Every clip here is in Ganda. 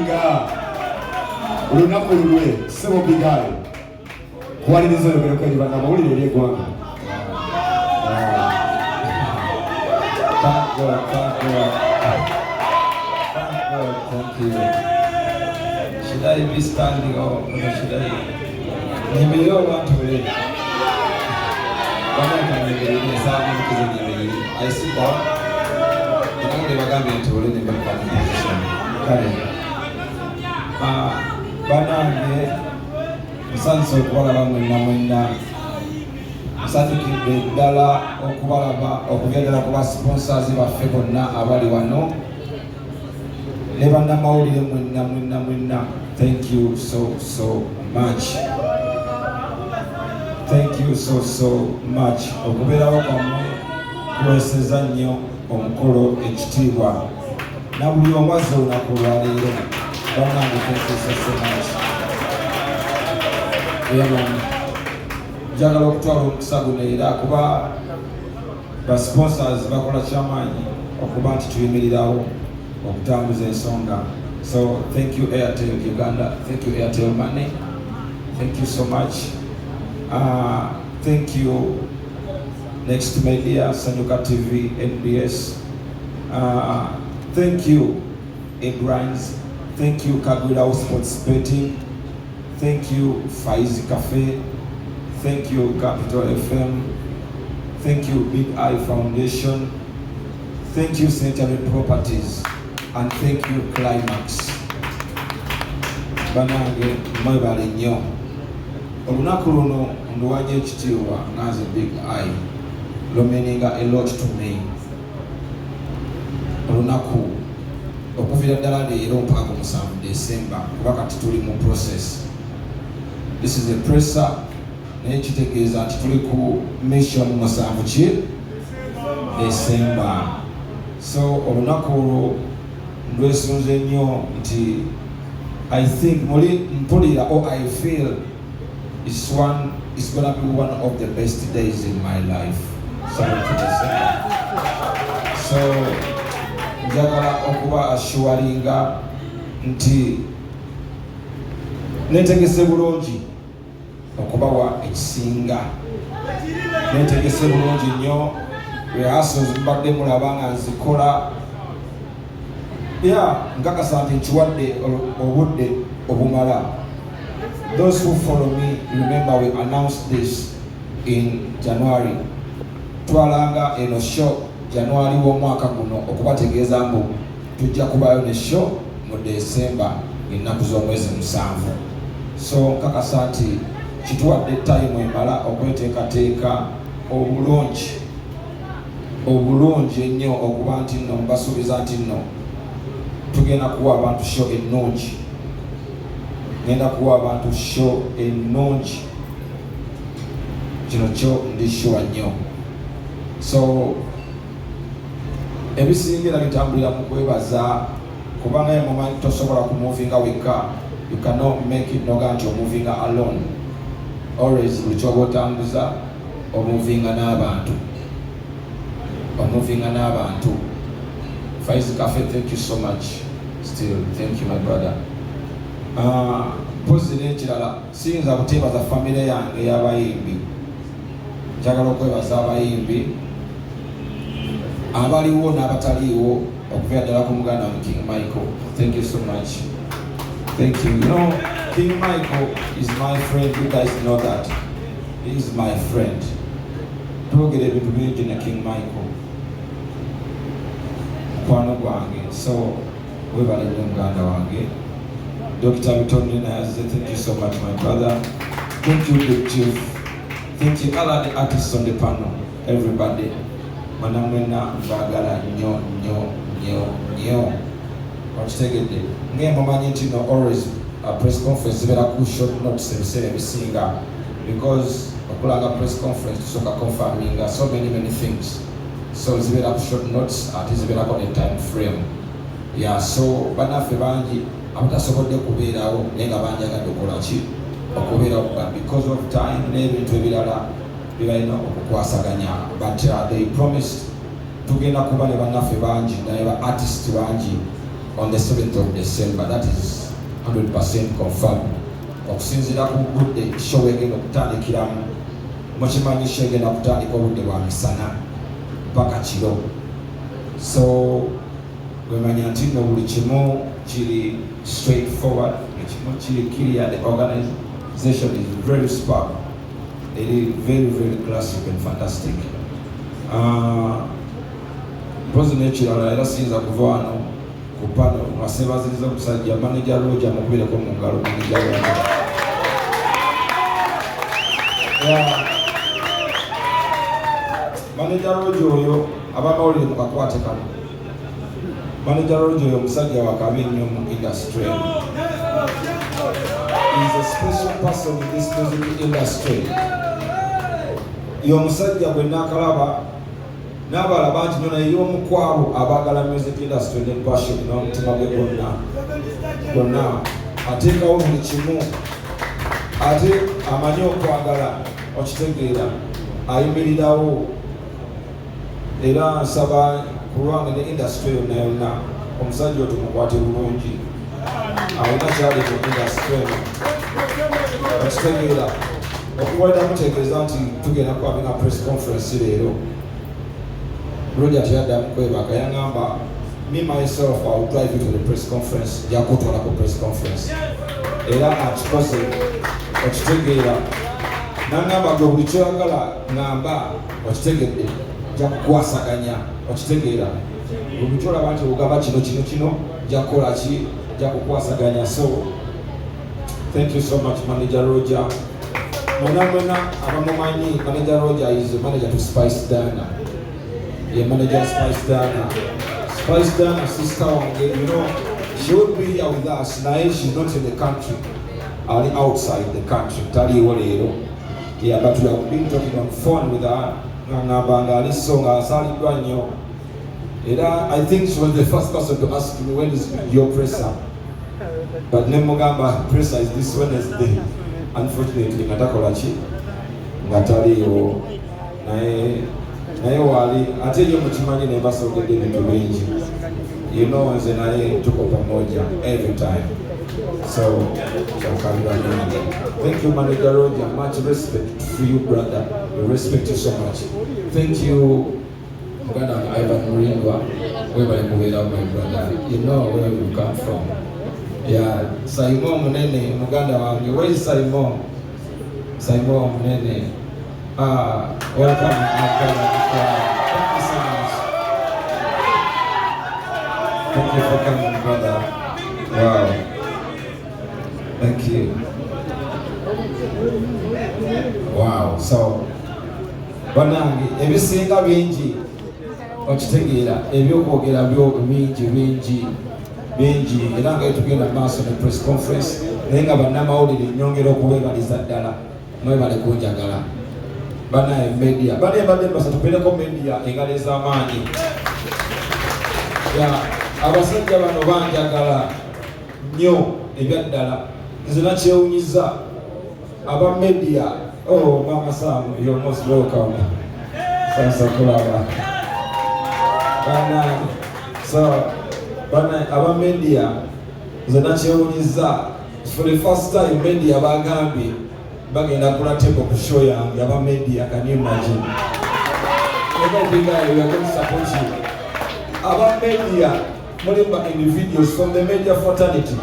Omusinga olunaku lulwe, ssebo Big Eye, kuwaliriza oyogereko eri bannamawulire, eri eggwanga. Thank God, thank God. Thank God, thank you. Should I be standing or should I? Nyimirire oba ntuule? Bannange, nyimirire, nsaba munzikirize nyimirire. I sit down. Namawulire bagambye ntuule ne mba mu position. Kale. Ah, bannange, nsanyuse okubalaba mwenna mwenna. Nsanyukidde ddala okubalaba, okuva ddala ku ba sponsors baffe bonna abali wano ne bannamawulire mwenna mwenna mwenna. Thank you so so much, thank you so so much. Okubeerawo kwammwe kuweeseza nnyo omukolo ekitiibwa na buli omu azze olunaku olwaleero. Bannange, thank you so so much. Yeah, man. Njagala okutwala omukisa guno era kuba ba sponsors bakola kyamaanyi okuba nti tuyimirirawo okutambuza ensonga. So thank you, Airtel Uganda, thank you, Airtel Money, thank you so much. Thank you, Next Media, Sanyuka TV, NBS. Thank you, Egrines. Thank you, Kagwirawo Sports Betting. Thank you, Faizi Cafe. Thank you, Capital FM. Thank you, Big Eye Foundation. Thank you, Century Properties. And thank you, Climax. Banange, mwebale nnyo. Olunaku luno nduwanye ekitiibwa nga nze Big Eye. Lumeaninga a lot to me. Olunaku okuviira ddala leero mpaka ku 7 December, kuba kati tuli mu process. This is a presser, naye kitegeeza nti tuli ku mission 7 ki December. So olunaku olwo ndwesunze nnyo nti I think muli mpulira or I feel it's gonna be one of the best days in my life, 7 December. So njagala okuba assuringa nti netegese bulungi okubawa ekisinga. Netegese bulungi nnyo. Rehearsals mbadde mulaba nga nzikola ya nkakasa nti nkiwadde obudde obumala. Those who follow me remember we announced this in January. Twalanga eno show January w'omwaka guno okubategeeza mbu tujja kubayo ne show mu December, ennaku z'omwezi 7. So nkakasa nti kituwadde time emala okweteekateeka obulungi, obulungi ennyo, okuba nti nno mbasuubiza nti nno tugenda kuwa abantu show ennungi. Ngenda kuwa abantu show ennungi, kino kyo ndi sure nnyo. So ebisinga bitambulira mu kwebaza, kubanga yemumanyi tosobola kumuvinga wekka. You cannot make it noga nti omuvinga alone. Always buli kyoba otambuza omuvinga n'abantu, omuvinga n'abantu. Faiz Cafe, thank you so much. Still, thank you, my brother. Mpozi n'ekirala, siyinza buteebaza famire yange ey'abayimbi. Njagala okwebaza abayimbi abaliwo n'abataliiwo, okuviira ddala ku muganda wange King Michael. Thank you so much, thank you. You know King Michael is my friend. You guys know that he is my friend. Twogera ebintu bingi ne King Michael, mukwano gwange. So webale nnyo, muganda wange. Dr Bitonde Nayaze, thank you so much, my brother. Thank you, Big Chief. Thank you, all the artists on the panel, everybody. Mwena mwena mbagala nnyo nnyo nnyo nnyo. Okitegedde ngemumanyi nti no always a press conference zibeera ku short notice ebiseera ebisinga, because okulanga press conference tusooka confirminga so many many things. So zibeera ku short notes, ate zibeerako ne time frame. Yeah, so bannaffe bangi abatasobodde kubeerawo naye nga banjagadde okukola ki, okubeerawo, but because of time n'ebintu ebirala byebalina okukwasaganya. But they promised tugenda kuba ne bannaffe bangi, naye ba artist bangi. on the 7th of December. That is 100% confirmed. Okusinziira ku budde show egenda okutandikiramu, mukimanyi show egenda kutandika obudde bwa misana paka kiro, so wemanya nti nno buli kimu kiri straight forward, buli kimu kiri clear. The organization is very superb, eri very very classic and fantastic. Mpozi n'ekirala, era siyinza kuva wano ku pano nga seebaziriza omusajja manager Roger. Mukubireko mu ngalo manager Roger. Yeah. Manager Roger oyo, abamawulire mukakwate kano, manager Roger oyo omusajja wakabi nnyo mu industry. He is a special person in this music industry. Ye omusajja gwe nakalaba n'abalala bangi nnyo, naye y'omu ku abo abaagala music industry ne passion n'omutima gwe gwonna gwonna. Ateekawo buli kimu, ate amanyi okwagala, okitegeera, ayimirirawo. Era nsaba ku lwange ne industry yonna yonna, omusajja oyo tumukwate bulungi, alina kyali mu industry eno, okitegeera. Okuwalira mutegeeza nti tugenda kuhaving press conference leero, Roger teyaddamu kwebaka, yaŋŋamba, "Me myself, I will drive you to the press conference." Jakutwala ku press conference, era akikoze, okitegeera. Naŋŋamba, "Gwe buli kyoyagala ŋŋamba, okitegedde, nja kukwasaganya," okitegeera. "Buli kyolaba nti ogamba kino kino kino, nja kukola ki, nja kukwasaganya." So thank you so much, Manager Roger. Mwena mwena abamumanyi, Manager Roger is the manager to Spice Diana, ye manager Spice Diana. Spice Diana, sister wange, she would be here with us, naye she's not in the country, ali outside the country, taliiwo leero. Yeah, but we have been talking on phone with her, nga ngamba nga ali so nga asaaliddwa nnyo. Era I think she was the first person to ask me, "When is your presser?" But ne mugamba, "Presser is this Wednesday." Unfortunately nga takola ki, nga taliiwo, naye waali ate ye mukimanyi ne basogedde ebintu bingi. Nze naye tuko pamoja every time, so kyakabira nange. Thank you, Manager Roger. Much respect for you, brother. We respect you so much. Thank you, muganda wange Ivan Mulindwa, webale kubeerawo, my brother. You know where you come from. Yeah, Simon Munene, muganda wange. Where is Simon? Simon Munene. Ah, welcome, my brother. Thank you so much. Thank you for coming, brother. Wow. Thank you. Wow. So, banange, ebisinga bingi, okitegeera, ebyokwogera byo bingi bingi bingi, era nga tugenda maaso ne press conference, naye nga bannamawulire nyongera okubeebaliza ddala, mwebale kunjagala. Banaye media, banaye mbadde mbasa tubeereko media engalo ez'amaanyi. Ya abasajja bano banjagala nnyo ebyaddala, nze nakyewunyiza aba media. Oh, Mama Sam, you're most welcome. Sasa kulaba bana. So bana aba media, nze nakyewunyiza, for the first time media bagambye bagenda kula table ku show yange. Aba media, can you imagine? Eba big guy, we are going to support you. Aba media, mulimba individuals from the media fraternity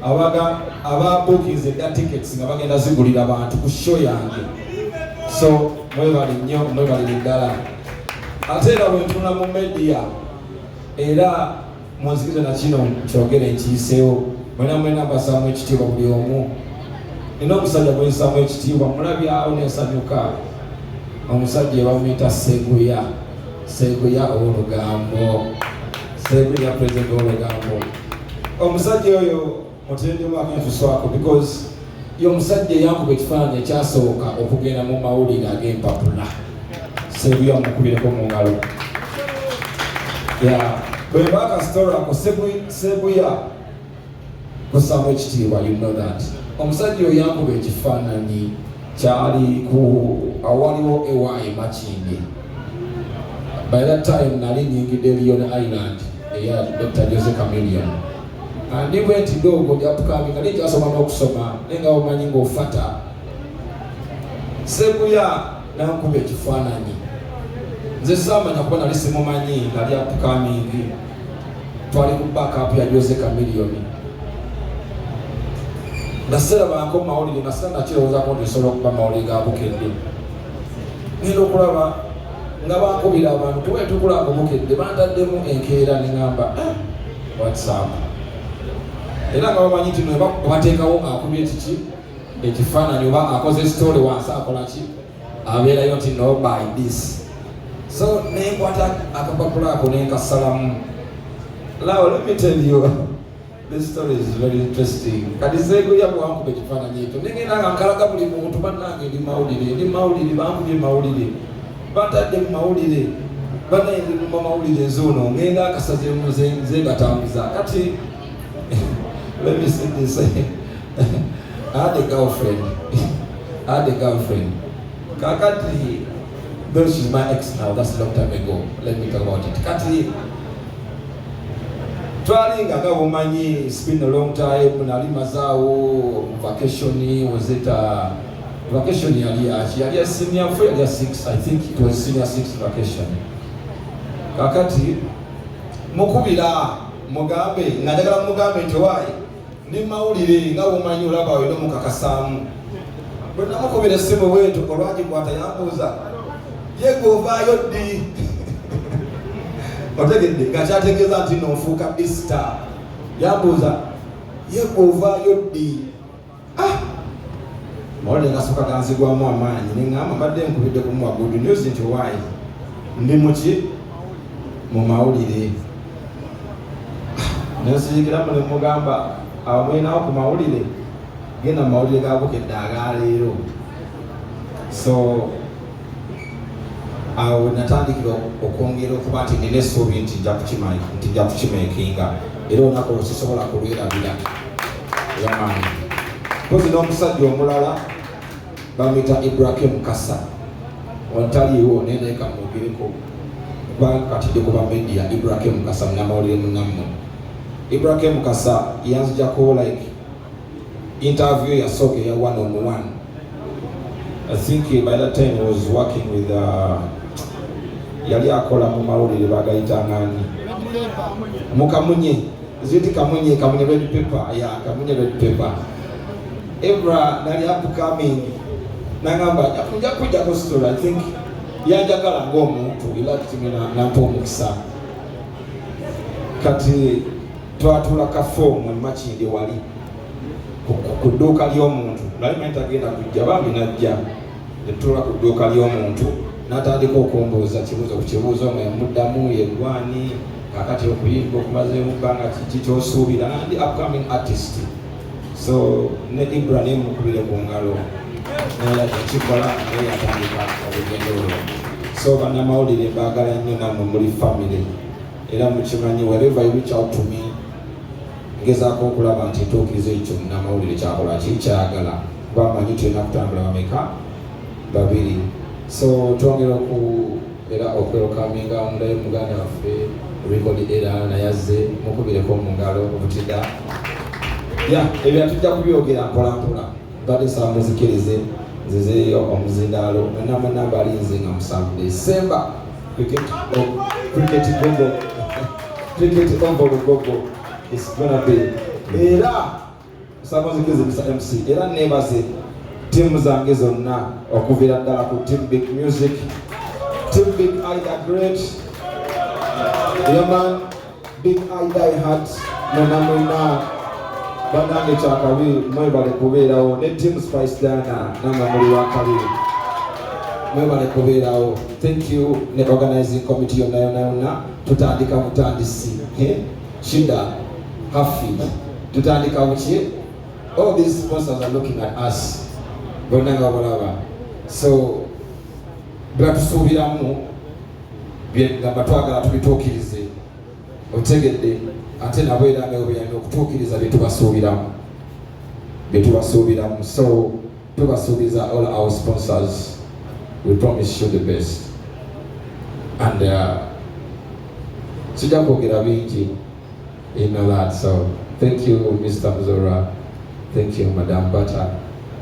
abaga aba bookings edda tickets nga bagenda zigulira abantu ku show yange. So mwebale nnyo, mwebalire ddala. Ate era bwe mu media, era munzikirize na kino kyogere nkiyiseewo, mwena mwena mbasaamu ekitiibwa buli omu. Nina omusajja gwensaamu ekitiibwa, mulabyawo nensanyuka, omusajja bamuyita Seguya, Seguya ow'olugambo, Seguya president w'olugambo. Omusajja oyo mutendemu akenfuswako because ye omusajja eyankuba ekifaananyi ekyasooka okugenda mu mawulire ag'empapula. Seguya mukubireko mu ngalo. Ya bwe baakasitora ako, Seguya kusaamu ekitiibwa, you know that omusajja oyo yankuba ekifaananyi kyali ku awaliwo ewa e Makindye. By that time nali nyingidde Leone Island. Eya Dr Jose Chameleone. Ah, ndi bwe nti dogo byapukambi nga nkyasoma n'okusoma, naye nga omanyi ng'ofata Seguya nankuba ekifaananyi. Nze saamanya kuba nali simumanyi, nali upcoming, twali ku backup ya Jose Chameleone nga serabanko mawulire, nga sina nakirowoozako nti nsobola okuba mawulire ga Bukedde. Ngenda okulaba nga bankubira abantu, tubaye tukulanga Bukedde, bantaddemu enkeera, neŋamba, "Ah, WhatsApp." Era nga bamanyi nti bateekawo akubye kiki ekifaananyi oba akoze story wansi, akola ki, abeerayo nti no by this. So nenkwata akapapula ako nenkasalamu. Now let me tell you, this story is very interesting. Kati Seguya bwankuba ekifaananyi ekyo, nengenda nga nkalaga buli muntu, bannange ndi mawulire, ndi mawulire, bankubye mawulire, batadde mu mawulire, banaye ndi mu mawulire. Nze ono ngenda akasazemu nze ngatambuza. Kati let me see this. I had a girlfriend. I had a girlfriend. Kakati, though she's my ex now, that's a long time ago. Let me talk about it. Kati, twalinga nga bumanyi, it's been a long time, nali mazaawo vacation. Was it vacation yali yaki? Yali ya senior 4, yali ya 6, I think it was senior 6 vacation. Kakati mukubira mugambe nga njagala mugambe nti waayi ndi mawulire, nga bumanyi olaba olina omukakasaamu. Bwe namukubira essimu bwetu, olwagikwata yambuuza, "Ye gweovaayo ddi?" Otegedde nga kyategeeza nti no nfuuka bista. Yambuuza, "Ye gweovaayo ddi?" Ah, mawulire gasooka ganzigwamu amaanyi, neŋŋamba mbadde nkubidde kumuwa good news nti waayi ndi muki, mu mawulire. Nensiyigiramu nemugamba, awo mulinawo ku mawulire, genda mu mawulire ga Bukedde agaleero. So awo natandikira okwongera okuba nti nina essuubi nti nja kukimakinga, era olunaku olwo sisobola kulwerabira. Yamaanyi kozi n'omusajja omulala bamwita Ibrahim Kasa, ontaliiwo naye naye kamwogereko kuba kati ndi kuba media. Ibrahim Kasa munamawulire munammwe. Ibrahim Kasa yanzijako like interview yasooka eya one on one. I think by that time he was working with yali akola mu mawulire bagayitangani mukamunye ziti Kamunye, Kamunye Red Pepper ya Kamunye Red Pepper. Ibra nali upcoming, nangamba nja kujjako story. I think yanjagala ng'omuntu, he liked me, nampa omukisa. Kati twatula kafoomu emakindi wali ku dduuka ly'omuntu. Nali manyi tagenda kujja, bambi najja, netuula ku dduuka ly'omuntu, n'atandika okumbuuza kibuuzo ku kibuuzo nga emuddamu, yeggwani kakati okuyimba okumazeemu bbanga kiki kyosuubira, ndi upcoming artist. So ne Ibra nemukubire ku ngalo, naye yakikola, naye yatandika olugendo olwo. So bannamawulire baagala nnyo, nammwe muli family, era mukimanyi, wherever you reach out to me, ngezaako okulaba nti ntuukiriza ekyo munnamawulire kyakola ki kyayagala, kuba manyi tulina kutambula bameka, babiri. So twongera oku era okwelcominga omulayo muganda waffe Record era naye azze, mukubireko mu ngalo obutida ya ebyo tujja kubyogera mpola mpola. Mbadde nsaba muzikirize nzizeeyo omuzindaalo. Mwena mwena balinze nga 7 December, cricket, oh, cricket gogo, cricket Oval Lugogo is gonna be. Era nsaba muzikirize, Mr MC, era nebaze ttiimu zange zonna okuviira ddala ku Team Big Music, Team Big Ida Great, Yaman Big Ida Heart, mwena mwena banange kyakabi, mwebale kubeerawo, ne Team Spice Diana, namwe muli wakabi, mwebale kubeerawo, thank you. Ne organizing committee yonna yonna yonna, tutandika butandisi. Eh? Shida hafi tutandika buki. All these sponsors are looking at us, bonna nga balaba. So bwatusuubiramu gamba twagala tubituukirize, otegedde? Ate nabo era nga bweyalina okutuukiriza byetubasuubiramu. So tubasuubiza, all our sponsors, we promise you the best and Sijja kwogera bingi, you know that. So thank you, Mr. Mzora. Thank you, Madam Butter.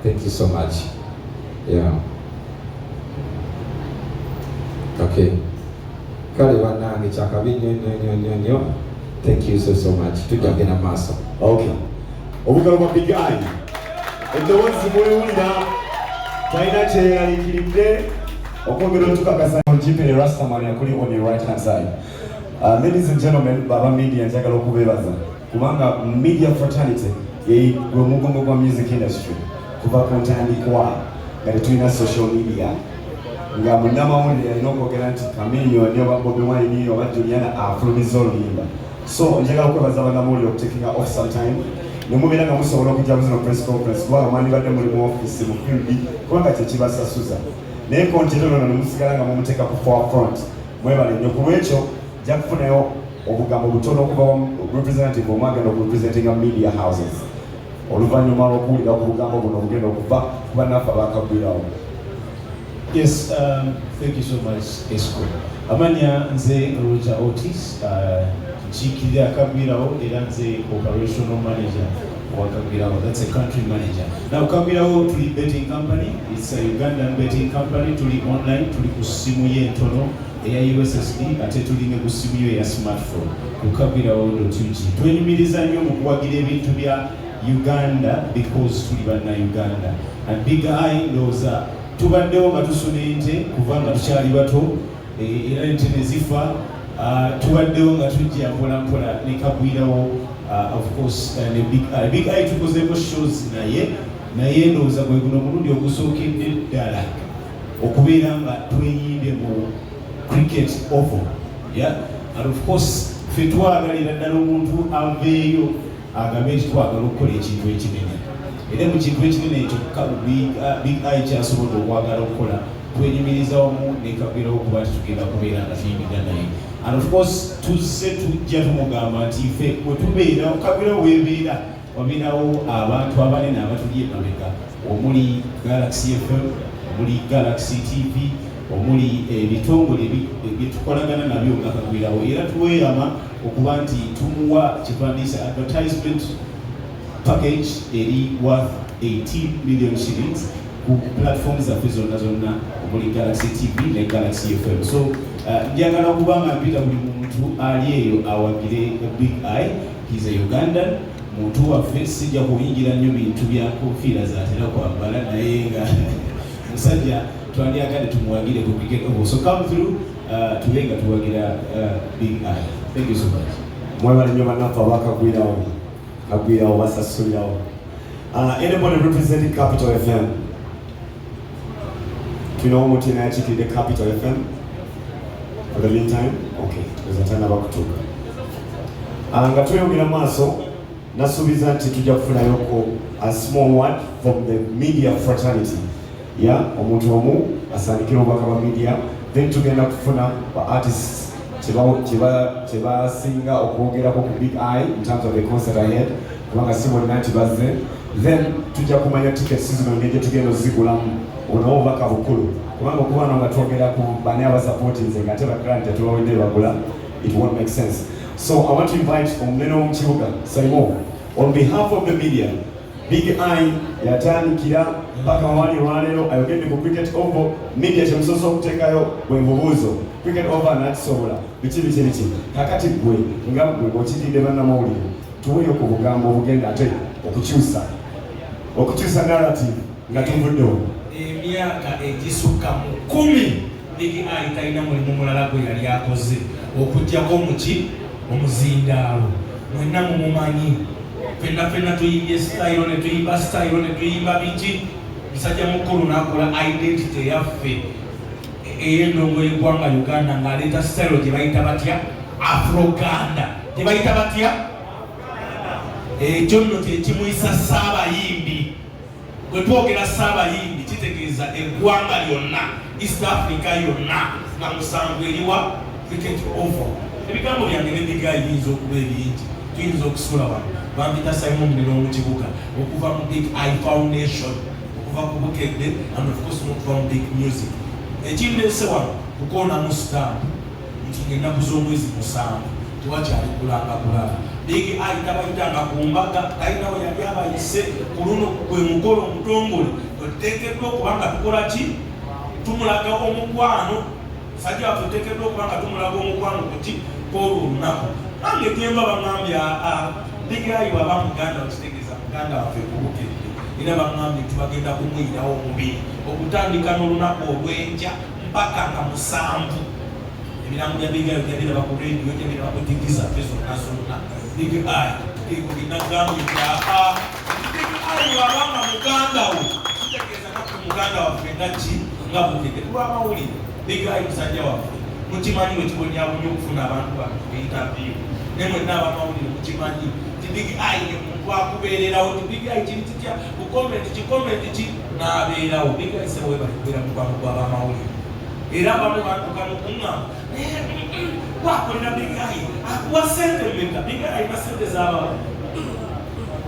Thank you so much. Yeah. Okay. Kale bannange, kyakabi nnyo nnyo nnyo nnyo nnyo. Thank you so so much. Tujja kugenda mu maaso. Okay, obugalo bwa Big Eye, eddoboozi muliwulira, talina kyeyeraliikiridde okwogera otukakasa. Gpere Rastaman yakuli on your right hand side. Ladies and gentlemen, baba media, njagala okubeebaza kubanga media fraternity gwe mugongo gwa music industry. Kuva ku ntandikwa nga tetulina social media, nga munnamawulire alina okwogera nti Chameleone oba Bobi Wine oba Juliana afulumiza oluyimba. So njagala okwebaza bannamawulire okutakinga off some time ne mubeera nga musobola okujja mu zino press conference, kubanga mwandibadde muli mu office, mu field, kubanga kyekibasasuza, naye content ono ne musigala nga mumuteeka ku forefront. Mwebale nnyo. Ku lwekyo nja kufunayo obugambo butono okuva representative omwagenda okurepresentinga media houses, oluvannyuma lw'okuwulira ku bugambo buno obugenda okuva ku bannaffe abakagwirawo. Yes, thank you so much, Esco. Amanya nze Roger Otis, nkiikirira Kagwirawo era nze operational manager wa Kagwirawo. That's a country manager. Now Kagwirawo tuli betting company, it's a Ugandan betting company, tuli online, tuli ku ssimu y'entono eya USSD, ate tuli ne ku ssimu yo eya smartphone ku kagwirawo.ug. Twenyumiriza nnyo mu kuwagira ebintu bya Uganda because tuli banna Uganda. And Big Eye, ndowooza tubaddewo nga tusuna ente kuva nga tukyali bato, era ente ne zifa. Tubaddewo nga tujja mpola mpola ne Kagwirawo, of course, ne Big Eye. Big Eye tukozeeko shows naye, naye ndowooza gwe guno omulundi ogusookedde ddala okubeera nga tweyimbye mu Cricket Oval, yeah? And of course ffe twagalira ddala omuntu aveeyo agambe nti twagala okukola ekintu ekinene, era mu kintu ekinene ekyo Big Eye kyasobodde okwagala okukola, twenyumiriza wamu ne Kagwirawo okuba nti tugenda kubeera nga tuyimirira naye. And of course tuzze tujja tumugamba nti ffe bwe tubeera Kagwirawo, weebeera wabeerawo abantu abanene abatuli emabega, omuli Galaxy FM, omuli Galaxy TV, omuli ebitongole byetukolagana nabyo nga Kagwirawo, era tuweeyama okuba nti tumuwa kyetwandiisa advertisement package eri worth 18 million shillings ku platform zaffe zonna zonna, omuli Galaxy TV ne Galaxy FM. So njagala okuba nga mpita buli muntu ali eyo awagire Big Eye. He's a Ugandan, muntu waffe. Sijja kuyingira nnyo bintu bya kofiira zatera kwambala, naye nga musajja twandyagadde tumuwagire ku Cricket Oval. So come through, tube nga tuwagira Big Eye. Thank you so much. Mwebale nnyo bannaffe abakagwirawo. Kagwirawo basasulirawo. Anybody representing Capital FM? Tulinawo omuntu yenna yakiikiridde Capital FM for the meantime? Okay, tozatana bakutuuka. Nga tweyongera maaso, nasuubiza nti tujja kufunayoko a small word from the media fraternity ya omuntu omu asandikire obubaka bwa media, then tugenda kufuna ba artists kyebasinga okwogerako ku Big Eye in terms of the concert ahead, kubanga si bonna nti bazze. Then tujja kumanya tickets zino engeri gye tugenda ozigulamu. Onawo obubaka bukulu, kubanga okuba no nga twogera ku bani abasupportinze nga ate ba client tetubawadde bagula, it won't make sense. So I want to invite omunene w'omukibuga Simon on behalf of the media. Big Eye yatandikira paka wali olwaleero ayogedde ku Cricket Oval. Media, kyemusoose okuteekayo bwe bubuuzo: Cricket Oval nakisobola biki biki biki? Kakati gwe nga gwe ng'okiridde bannamawulire, tuweeyo ku bugambo obugenda ate okukyusa narrative nga tuvuddewo. Emyaka egisukka mu 10, Big Eye talina mulimu mulala gwe yali akoze okuggyako muki omuzindaalo. Mwenna mumumanyi, fenna fenna tuyimbye style ne tuyimba style ne tuyimba biki. Musajja mukulu n'akola identity eyaffe ey'endongo y'eggwanga Uganda ng'aleeta style gye bayita batya? Afroganda. Gye bayita batya? Ekyo nno kyekimuyisa Ssaabayimbi. Bwe twogera Ssaabayimbi, kitegeeza eggwanga lyonna, East Africa yonna, nga musanvu eriwa Cricket Oval. Ebigambo byange ne Big Eye biyinza okuba ebingi, tuyinza okusula wano. Bampita Simon Munene mu kibuga, okuva mu Big Eye Foundation, okuva ku Bukedde, and of course n'okuva mu Big Music. Ekindeese wano kukoonamu stamp nti ng'ennaku z'omwezi 7 Tewakyali kulanga kulala. Big Eye tabayitanga ku mbaga, talina we yali abayise. Ku luno gwe mukolo omutongole kwe tuteekeddwa okuba nga tukola ki? Tumulaga omukwano. Musajja waffe tuteekeddwa okuba nga tumulaga omukwano kuki kwolwo olunaku. Nange temba baŋŋambye aa Big Eye bw'aba muganda, okitegeeza muganda waffe kubukedde, era baŋŋambye nti bagenda kumuyirawo omubiri okutandika n'olunaku olw'enkya mpaka nga 7. Ebirango bya Big Eye ojja ku radio, ojja biraba ku TV zaffe zonna zonna. Big Eye nagambye nti aa Big Eye bw'abanga muganda we, kitegeeza naffe muganda waffe nga ki nga Bukedde kulwamawulire. Big Eye musajja waffe, mukimanyi bwe kibonyabonya okufuna abantu bano ku interview, ne mwenna abamawulire mukimanyi nti Big Eye ye muntu akubeererawo, nti Big Eye kiri kitya ku comment ki, comment ki, n'abeerawo. Big Eye sebo, webale kubeera mukwano gw'abamawulire. Era abamu batuuka nokuŋŋamba, wakolera Big Eye, akuwa sente mmeka? Big Eye alina sente z'abamu.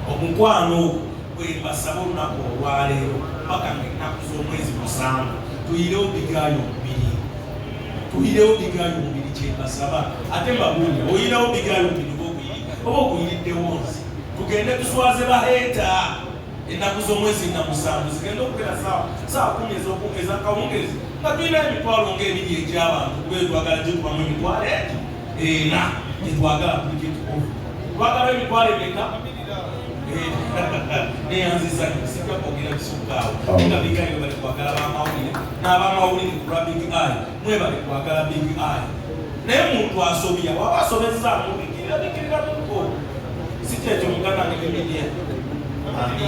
Omukwano ogwo gwe mbasaba olunaku olwaleero paka nga ennaku z'omwezi 7, tuyirewo Big Eye omubiri, tuyirewo Big Eye omubiri, kyembasaba. Ate mbabuulira, oyirawo Big Eye omubiri oba oguyiriddewo nze, tugende tuswaze ba hater. Ennaku z'omwezi nga 7 zigenda okubeera saawa 10 ezakawungezi nga tulina emitwalo ng'ebiri egy'abantu, kubeera twagala gikubamu emitwalo egyo ena gyetwagala. Cricket Oval twagala emitwalo emeka? Neyanziza nnyo, sijja kwogera bisukkaawo nga Big Eye bali kwagala bamawulire n'abamawulire ku lwa Big Eye. Mwebale kwagala Big Eye, naye muntu asobya waba asobezaamu bikirira bikirira muko, si kyekyo muganda wange ne media? Amin.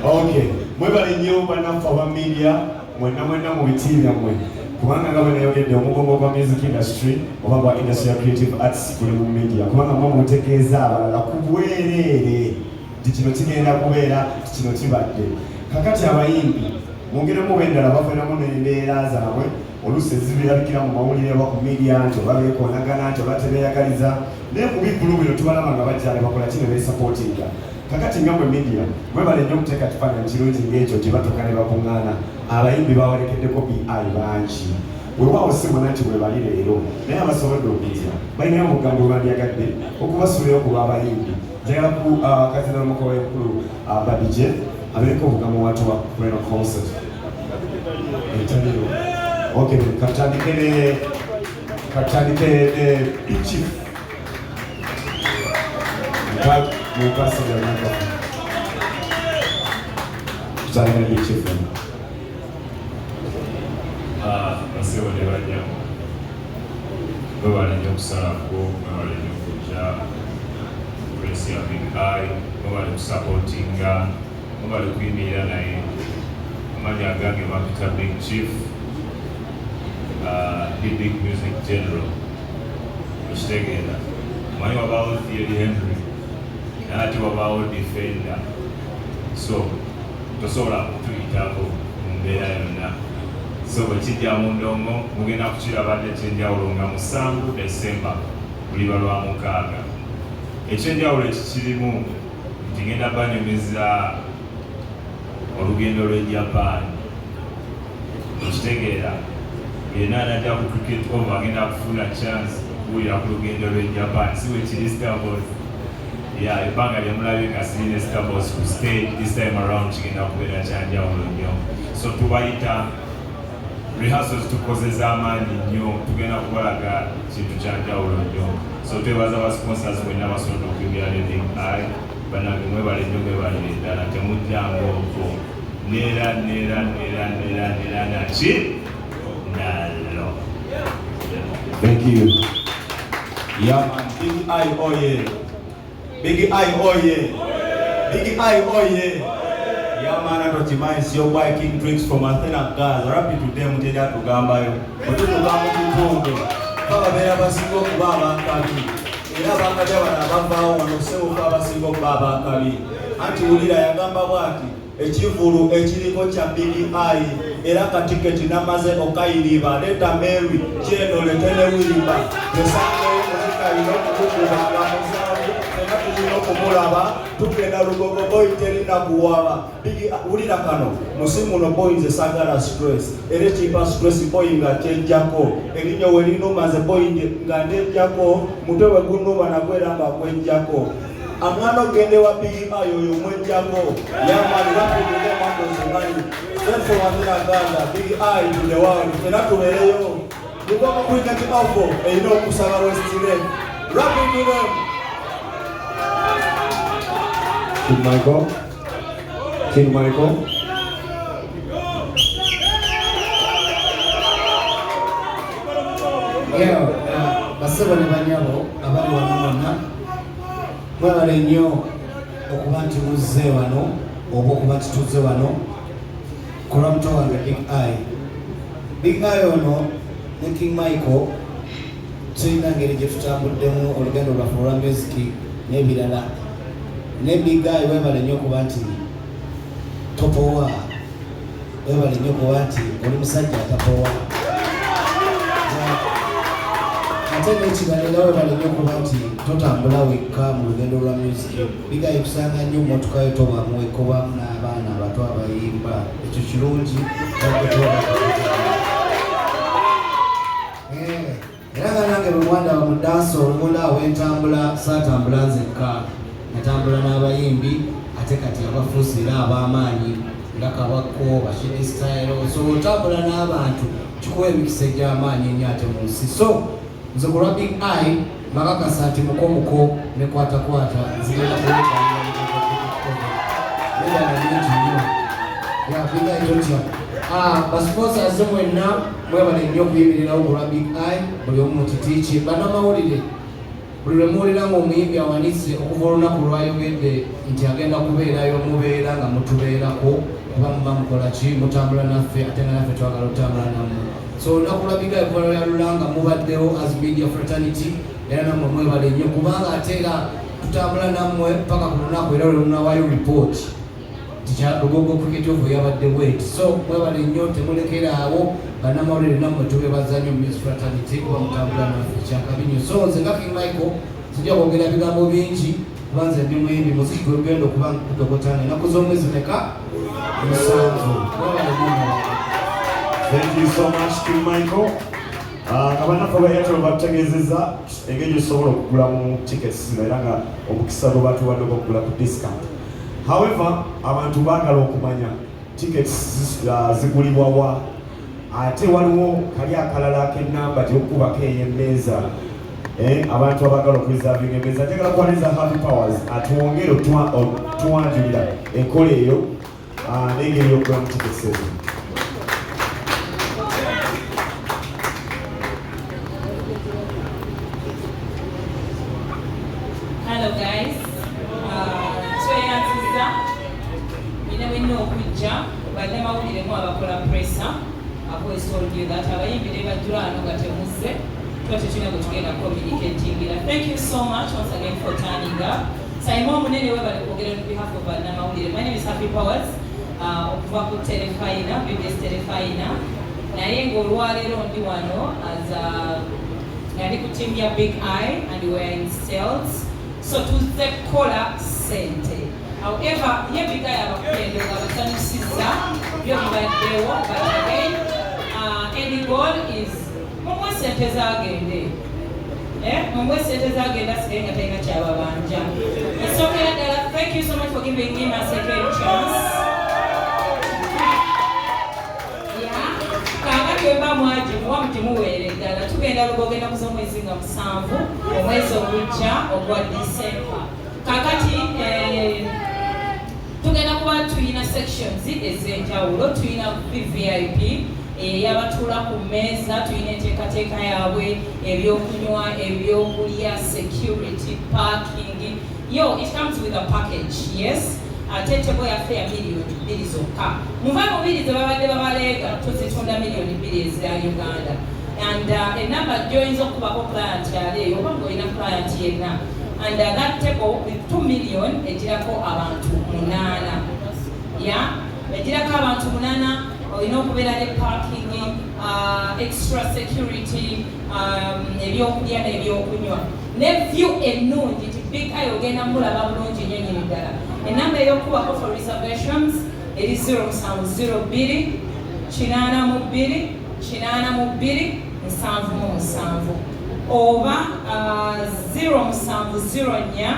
Okay, mwebale nnyo bannaffe aba media mwenna mwenna mu biti byammwe, kubanga nga bwe nayogedde, omugongo gwa music industry oba gwa industry ya creative arts guli mu media, kubanga mwe mutegeeza abalala ku bwereere nti kino kigenda kubeera, nti kino kibadde. Kakati abayimbi mwongeremu oba endala bavenamu n'embeera zaabwe oluusi ezibirabikira mu mawulire oba ku media nti oba beekoonagana, nti oba tebeeyagaliza, naye ku biggulu bino tubalaba nga bajja ne bakola ki, ne beesupportinga. Kakati nga mwe media mwebale nnyo okuteeka kifaananyi kirungi ng'ekyo nti batuuka ne bakuŋŋaana. Abayimbi bawerekeddeko Big Eye bangi, weewaawo si bona nti bwe bali leero, naye abasobodde okujja balinayo obugambo bwe bandyagadde okubasuulayo ku lw'abayimbi. Njagala ku kazina mukowe mukulu Babije abeereko obugambo watu wa Reno concert etaliyo. Okay, katandike ne Big Chief. Mupasira microphone. Tutandike ne Big Chief. Basebo ne banyabo, mwebale nnyo okusalako, mwebale nnyo okujja press ya Big Eye, mwebale kusupportinga, mwebale kuyimirira naye. Amannya agange bampita Big Chief, the Big Music General. Okitegeera, omanyi wabaawo Thierry Henry, naye ate wabaawo Defender, so tosobola kutuyitako mu mbeera yonna. So bwe kijja mu ndongo mugenda kukiraba dde ekyenjawulo nga 7 Desemba, luliba lwa mukaaga. Ekyenjawulo ekikirimu nti ngenda banyumiza olugendo lw'e Japan. Okitegeera, yenna anajja ku Cricket Oval agenda kufuna chance okuwulira ku lugendo lw'e Japan, si bwe kiri, Starboss? Ya, ebbanga lyemulabye nga sirine Starboss ku stage, this time around kigenda kubeera kyanjawulo nnyo. So tubayita, rehearsals tukoze z'amaanyi nnyo, tugenda kubalaga kintu kyanjawulo nnyo. So twebaza ba sponsors mwenna basobodde okuyimbira ne Big Eye. Bannange, mwebale nnyo, mwebalire ddala, temujjanga okwo neera neera neera neera neera naki nalo. Thank you. Yeah, man. Big Eye, oh yeah. Big Eye, oh yeah. Big Eye, oh yeah. Yeah, man, atokimanyi it's your boy King Drinks from Athena Gaza. Rapi today muteri atugambayo. Bwe tutuuka mu kitundu, bababeera basinga okuba abankabi. Era abankabi abano abavaawo wano sewuka abasinga okuba abankabi. Anti wulira yagamba bw'ati, ekivulu ekiriko kya Big Eye, era katiketi namaze okayiriba, leeta Mary kyeno, lete ne Wiriba, esangeyo muzika alina okukukubanga musanvu, fena tulina okumulaba. Tugenda Lugogo boy, terina kuwaba. Big, wulira kano musimu no boy, nze sagala stress, era ekimpa stress boy nga kyejjako erinnyo we linuma, nze boy nga ndejjako mutwe we gunuma nagwera nga gwejjako amwana ogende wa Big Eye oyo mwejjako. Yeah man, rapid mandozi straight from Athena Gaza, Big Eye to the world. Fena tubeereyo Lugogo Cricket Oval erina okusaba West Lake. Rapid to them. King Michael. King Michael. Yo, basebo ne banyabo abali wano bonna, mwebale nnyo okuba nti muzze wano oba okuba nti tuzze wano ku lwa muto wange Big Eye. Big Eye ono ne King Michael tulina ngeri gye tutambuddemu olugendo lwaffe olwa music n'ebirala. Ne Big Eye, webale nnyo okuba nti topowa, webale nnyo okuba nti oli musajja atapowa. Ate n'ekirala era webale nnyo okuba nti totambula wekka mu lugendo lwa music. Big Eye, kusanga nnyo mmotoka yo tobaamu wekka, obaamu n'abaana abato abayimba. Ekyo kirungi. Era nga nange bwe mwandaba mu dance olumula wentambula, saatambula nzekka, natambula n'abayimbi ate kati abafuusi era ab'amaanyi nga Kabako, Bashidi Style. So otambula n'abantu kikuwa emikisa egy'amaanyi ennyo ate mu nsi. So nze ku lwa Big Eye mbakakasa nti mukomuko ne kwatakwata nzigenda kuwekabirala bingi nnyo. Ya Big Eye totya. Basponsors mwenna mwebale nnyo okuyimirirawo ku lwa Big Eye, buli omu mu kiti kye. Bannamawulire, buli lwe muwulira ng'omuyimbi awanise okuva olunaku lwayogedde nti agenda kubeerayo, mubeera nga mutubeerako kuba muba mukola ki? Mutambula naffe, ate nga naffe twagala otambula nammwe. So olunaku lwa Big Eye kuva lwe nga mubaddewo as media fraternity, era nammwe mwebale nnyo kubanga ate era tutambula nammwe paka ku lunaku era lwe lunawaayo report nti Lugogo Cricket Oval yabadde bweti. So mwebale nnyo, temulekeraawo. Bannamawulire nammwe tubebaza nnyo, Miss Fraternity, kuba mutambula naffe, kyakabi nnyo. So nze nga King Michael sijja kwogera bigambo bingi kuba nze ndi muyimbi. Muziki gwe gugenda okuba kudogotana ennaku z'omwezi meka? 7. Mwebale nnyo mwebale. Thank you so much, King Michael. Nga bannaffe ba Airtel batutegeezezza engeri gyosobola okugulamu tickets zino era nga omukisa gwe batuwadde ogwokugula ku discount. However, abantu baagala okumanya tickets zigulibwa wa, ate waliwo kali akalala ak'ennamba gyokukubako ey'emmeeza, abantu abaagala okureservinga emmeeza. Njagala kwaniriza Happy Powers atwongere otuwanjulira enkola eyo n'engeri y'okugulamu tickets ezo. Hello guys. Tweyanziza mwine mwine okujja. Bannamawulire mu abakola pressa, I've always told you that abayimbi ne bajjula wano nga temuzze tuba tetulina gwe tugenda communicatingira. Thank you so much once again for turning up. Saimo omunene, webale kwogera on behalf of bannamawulire. My name is Happy Powers, okuva ku Terefayina, BBS Terefayina, naye ng'olwaleero ndi wano as a nga ndi ku team ya Big Eye and we are in sales, so tuzze kukola ssente. However, ye Big Eye abakulendo nga basanyusizza byo bibaddewo, but again, any goal is mumuwe ssente zagende. Mumuwe ssente zagenda, asigaye nga talina kyababanja. Esookera ddala, thank you so much for giving him a second chance. Yeah. Kaakati wemba mwagimuwa mugimuweere ddala. Tugenda Lugogo ennaku z'omwezi nga 7 omwezi ogujja ogwa Disemba. Kaakati tugenda kuba tuyina sections ez'enjawulo. Tuyina VVIP ey'abatuula ku mmeeza, tuyina enteekateeka yaabwe, ebyokunywa, ebyokulya, security, parking. Yo, it comes with a package. Yes, ate table yaffe ya 2 miliyoni zokka. Muve mu biri ze babadde babaleega, tuzitunda 2 miliyoni eza Uganda. And enamba gy'oyinza okukubako client ali eyo oba ng'olina client yenna. And that table with 2 million egirako abantu munaana, ya egirako abantu munaana. Olina okubeera ne parking, extra security, ebyokulya n'ebyokunywa ne view ennungi nti Big Eye ogenda mulaba bulungi nnyo nnyini ddala. Enamba ey'okubako for reservations eri 0702 82 82 77 oba 0704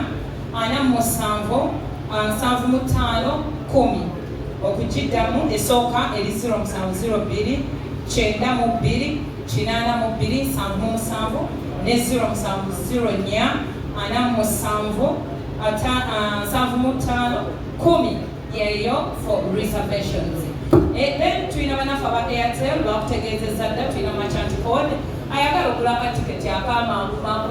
47 75 10. Okugiddamu, esooka eri 0702 92 82 77 ne 0704 47 75 10, yeyo for reservations. Then tulina banafe aba Airtel, bakutegeezezza dda, tulina merchant code. Ayagala okugula akatiketi akamangu mangu.